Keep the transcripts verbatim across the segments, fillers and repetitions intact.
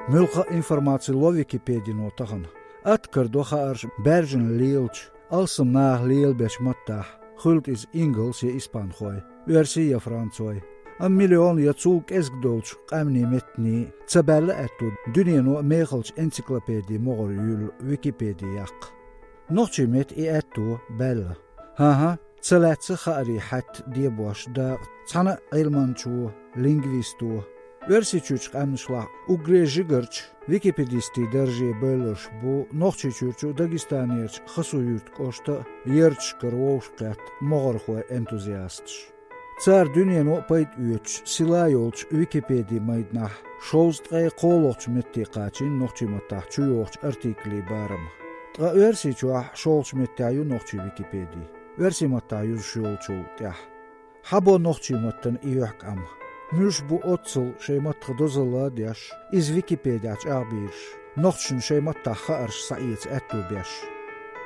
Муьлхха а информаци ло Википедино тахана. Атта карадо хаарш баьржина лелачу, алсам наха лелабечу маттахь, хуьлда иза ингалс я испанхой, оьрсий я францой. Амма миллион я цул кӀезиг долчу къаьмнийн меттанийн ца баьлла аьтту дуьнено а мехалчу энциклопедийн могӀара юьллу Википеди яккха. Нохчийн метта и аьтту баьлла. ХӀан-хӀа, ца лаьцна хаарийн хьаьтта дебош дакъа цхьана а Ӏилманчо, лингвисто. Оьрсийчуьрчу къаьмнашлахь уггаре жигарчу википедистийн дарже бевлларш бу Нохчийчуьрчу а, Дагестанерчу Хасавюрт кӀошта а ярташкара вовшахкхетта могӀархой, энтузиасташ. Цара дуьнено а пайда оьцуш сила йолчу Википедин майданахь шовзткъе кхоалгӀачу метте кхачийна нохчийн маттахь чуйохучу артиклийн барам. Ткъа Оьрсийчохь шолгӀачу меттехь ю нохчийн Википеди, оьрсийн маттахь юзуш йолчул тӀаьхьа. Хьан бо нохчийн маттана и юьхькӀам? Муьлш бу оццул шайн маттах дозалла а деш, иза Википедехь чӀагӀбийраш, нохчашна шайн маттахь хаарш схьаэца аьтто беш?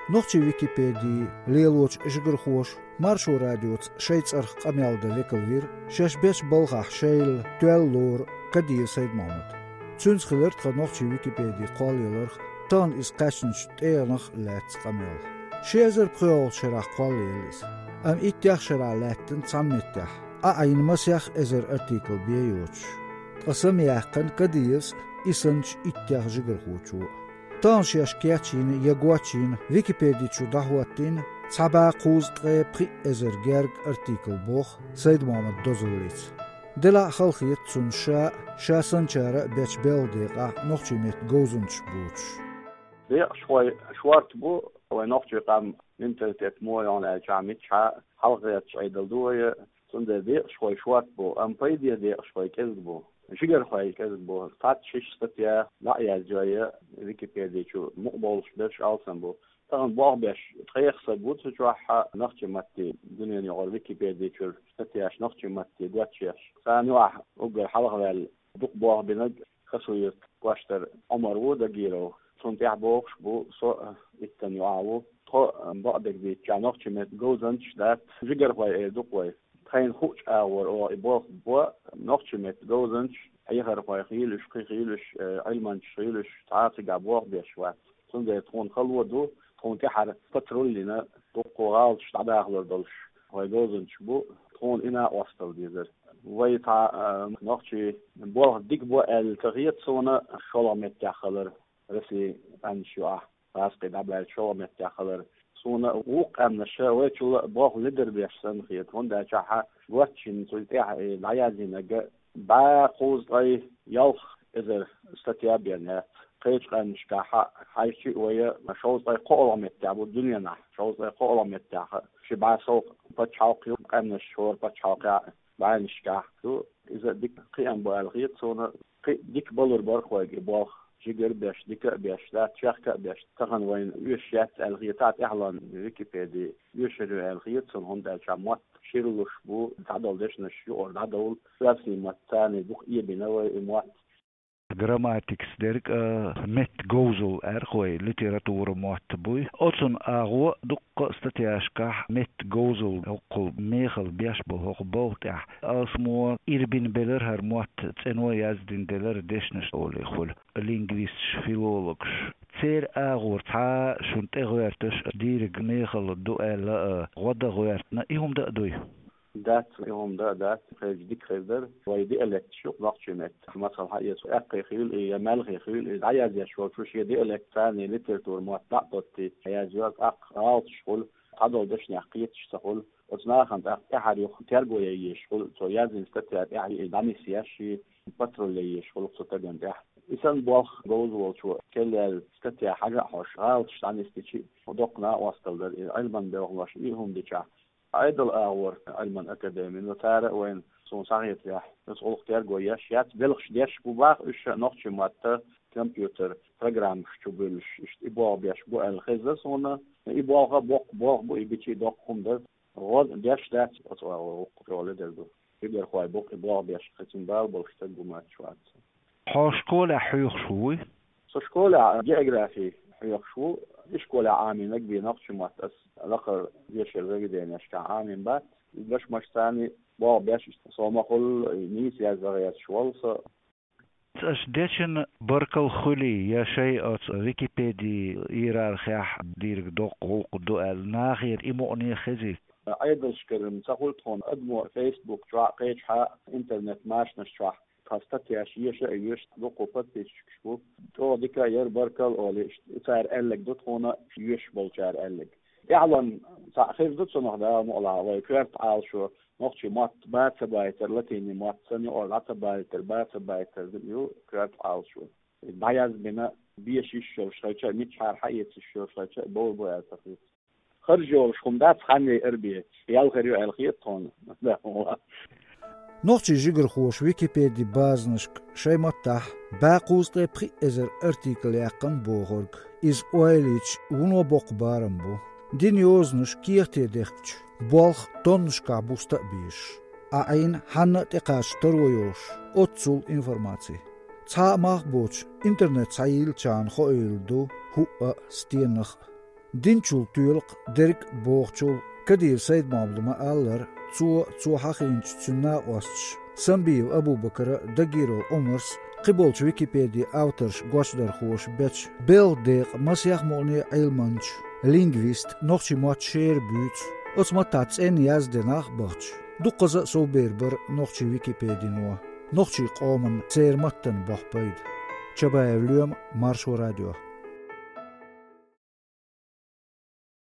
Нохчийн Википеди лелочу жигархоша Маршо радиоца шайн цӀарах къамел дан векалвира шаьш бечу балхахь шайл тоьлла лору Кадиев Сайд-Мохьмад. Цуьнца хилира тхан нохчийн Википеди кхоллаяларх, тахана иза кхаьчначу тӀегӀанах а лаьцна къамел. Ши эзар пхоьалгӀачу шарахь кхоллаелла иза. Амма иттех шарахь лаьттина цхьана меттехь, Ӏа Ӏийна масех эзар артикл бен йоцуш. Ткъа самаяьккхина Кадиевс а, и санначу иттех жигархочо а. Тахана шаьш кечйина я гочйина Википеди чу дӀахӀоттийна цхьа бӀе кхузткъе пхиъ эзар герга артикл, боху Сайд-Мохьмадан дозаллица. Делахь а халахета цунна ша а, ша санначара а бечу белхан декъахь нохчийн меттан говзанчаш боцуш. Декъашхой шорта бу, вайн нохчийн къам менталитет мо йогӀна аьлча, миччахьа хьалхагӀерташ Ӏедал ду вай, цундела декъашхой шорта бу, амма пайде декъашхой кӀезиг бу. Жигархой кӀезиг бу. Цхьацца шишша статья дӀа а язйой, Википеди чу мукъабовлуш берш алсам бу. Тахана болх беш ткъех саг ву цу чохь нохчийн маттахь дуьненан юкъара Википеди чуьра статьяш нохчийн маттахь гочъеш. Царна юкъахь уггар хьалхаваьлла дукха болх бинарг Хасавюрт кӀоштара Ӏумар ву Дагиров. Цунна тӀаьхьа богӀуш бу со а, иттанна юкъахь ву. Тхо бакъдерг дийцича, нохчийн меттан говзанчаш дац, жигархой эр ду-кх вай. Тхайна хуучу агӀор оха и болх бо, нохчийн меттан говзанчаш, хьехархой хуьлуш, кхин хуьлуш, э, Ӏилманчаш хуьлуш, цхьа а цигахь болх беш вац. Цундела тхуна хало ду, тхуна тӀаьхьара патруль йина, дуккха гӀалаташ дӀадахалур долуш вай говзанчаш бу, тхуна и накъосталла дезара. Вай цхьа, э, нохчийн болх дика бо аьлла ца хета суна шолгӀа меттехь хилар, Россин къаьмнаш юкъахь гӀазкхий дӀабаьлча шолгӀа меттехь хилар. Суна вукху къаьмнаша вайчул а болх ледара беш санна хета, хӀунда аьлча гочйина, цул тӀаьхьа и дӀаязйинарг бӀе кхузткъе ялх эзар статья бен яц. Кхечу къаьмнашкахь хьаьжча а вай шовзткъе кхоалгӀа меттехь бу дуьненахь, шовзткъе кхоалгӀа меттехь, ши бӀе сов пачхьалкх ю, къаьмнаш хӀора пачхьалкхехь, бӀеннашкахь ду. Иза дика кхиам бу аьлла хета суна. Кхин а дика балур бара-кх вайга и болх, жигара а беш, дика а беш, дац чехка а беш. Тахана вайна оьшуш яц аьлла хетахь, тӀаьхьалонна Википеди оьшур ю аьлла хета суна, хӀунда аьлча мотт ширалуш бу, дӀадолу дешнаш юкъара дӀадовла, оьрсийн маттахь царний дукха эбина вай и мотт. Грамматикас дерг а меттан говзалла аьлла-кх вай, литература мотт буй. Оцунна агӀо дуккха а статьяшкахь меттан говзалла, хӀокхул мехала беш болу хӀокху балха тӀехь. Алсамо ирбина белира хӀара мотт, цӀено яздина делира дешнаш олий хуьлу лингвисташ, филологаш. Церан агӀор цхьа а шуна тӀе гӀоьрташ, дийриг мехала ду аьлла а, гӀо дан гӀоьртина, и хӀума дан а дуй? Дац, и хӀума дан а дац, хезча дика хир дара. Вай диалекташ ю-кх нохчийн меттан. Масала, хьаэца, аьккхий хуьлу и я маьлхий хуьлу и, дӀаязъеш волчо шен диалект, царний литература мотт дӀа а доттий, язйо, тӀаккха гӀалаташ хуьлу, цхьадолу дешнех кхеташ ца хуьлу. Оцу нахана тӀаккха тӀаьхьара юха терго ян езаш хуьлу, цо яздина статья тӀехь и дӀанисъеш, и патруль ян езаш хуьлу цу стагана тӀехь. И санна болх говза волчо кхел яьлла статья хьажа а хьожуш, гӀалаташ дӀанисдича а, доккха накъосталла дара и Ӏилманан белхалошна и хӀума дичахь. Ӏедалан агӀор Ӏилманан академино, цара а вайна, суна схьахетарехь, оцу гӀуллакх терго еш яц, белхаш деш бу боху уьш, нохчийн маттахь компьютер программаш чу буьллуш, иштта и болх беш бу аьлла хезна суна. И болх а боккха болх бу, и бича а доккха хӀума дара. ГӀо деш дац оцу агӀор, вукху чӀогӀа ледара ду. Жигархой бу-кх и болх беш, кхин цуьнан бала болуш стаг ву моьттуш вац. Хьо школехь хьоьхуш вуй? Со школехь географи хьоьхуш ву. Ишколехь Ӏамийнарг бен нохчийн мотт ас лакхара дешаран заведенешкахь Ӏамийна бац. Дашмаш царний болх беш, со ма-хуьллу нийса яздан гӀерташ волу со. Аша дечун баркал хуьлий, я шай оцу Википеди иерархехь дийриг доккха гӀуллакх ду аьлла, нахера и мукъане хезий? Ӏедалшкара ца хуьлу тхуна адамо Facebook чохь, кхечахьа интернет-машанаш чохь тхан статьяш еша а йоьшу, дуккха подписчикаш бу. ЧӀогӀа дика яра, баркал олий, иштта цара аьлларг ду тхуна, йоьшуш болчара аьлларг. ТӀаьхьалонна цхьаъ хир ду цунах, Дала мукъалахь, вай коьрта Ӏалашо, нохчийн мотт бан ца байтар, латинийн мотт санна юкъара дӀа ца байтар, бан ца байтар ю коьрта Ӏалашо. ДӀаязбина, беша йиш йолуш хилча а, миччахьара хьаэца йиш йолуш хилча а, бовр бу аьлла ца хета. Харж йолуш хӀума дац, хан яйар бен, ял хир ю аьлла хета тхуна. Нохчийн жигархоша Википеди базанашка шайн маттахь бӀе кхузткъе пхиъ эзар артикл яьккхина бохург, иза ойла йича вуно боккха барам бу. Дина йозанаш кехате дехкича, болх тоннашкахь буста а безаш, Ӏа Ӏийна хьанна а тӀекхача таро йолуш, оццул информаци. Цхьа а мах боцуш, интернет схьайиллачарна хоийла ду хӀуъа а, стенах а. Динчул тоьлакх дерг а бохучул, Кадиров Сайд-Мохьмада ма-аллара, цо, цо хьахийначу цуьнан накъосташа, Самбиев Абубакара, Дагиров Ӏумарс, кхиболчу Википедин авторш, гочдархоша бечу белхан декъан масех мукъане а Ӏилманча, лингвист, нохчийн мотт шера буьйцу, оцу маттахь цӀена язде нах а бахча, дуккхаза а совбер бара нохчийн Википедино, нохчийн къоманна церан маттана бохьу пайда. Чабаев Лоьма, Маршо радио.